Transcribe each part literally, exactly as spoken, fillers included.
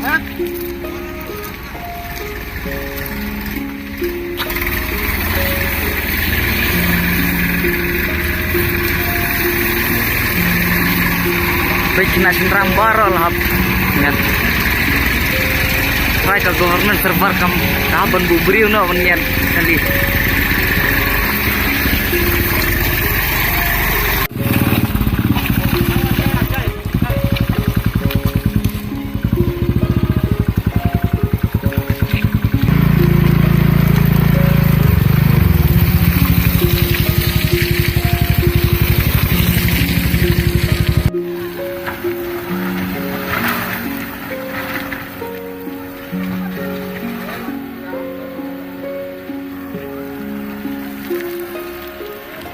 Peit kine ki nongshynrang baroh la hap ngat. Trai ka government server kam, ka hap ban buh briew noh ban ngat kali.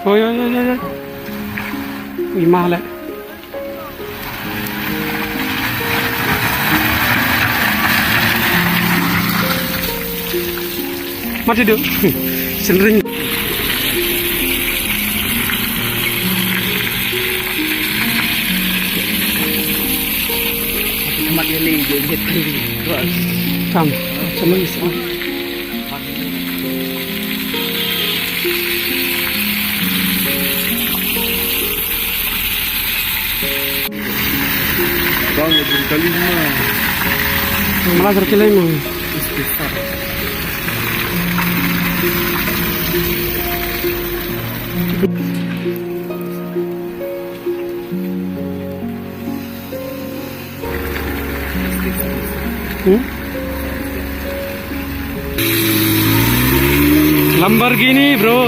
Oi, oi, oi, oi, oi. Ui, ma le. Mati du. Senring. Kam, senring. Bang, jin kali ma. Malas ra kileng ma. Hmm? Lamborghini, bro.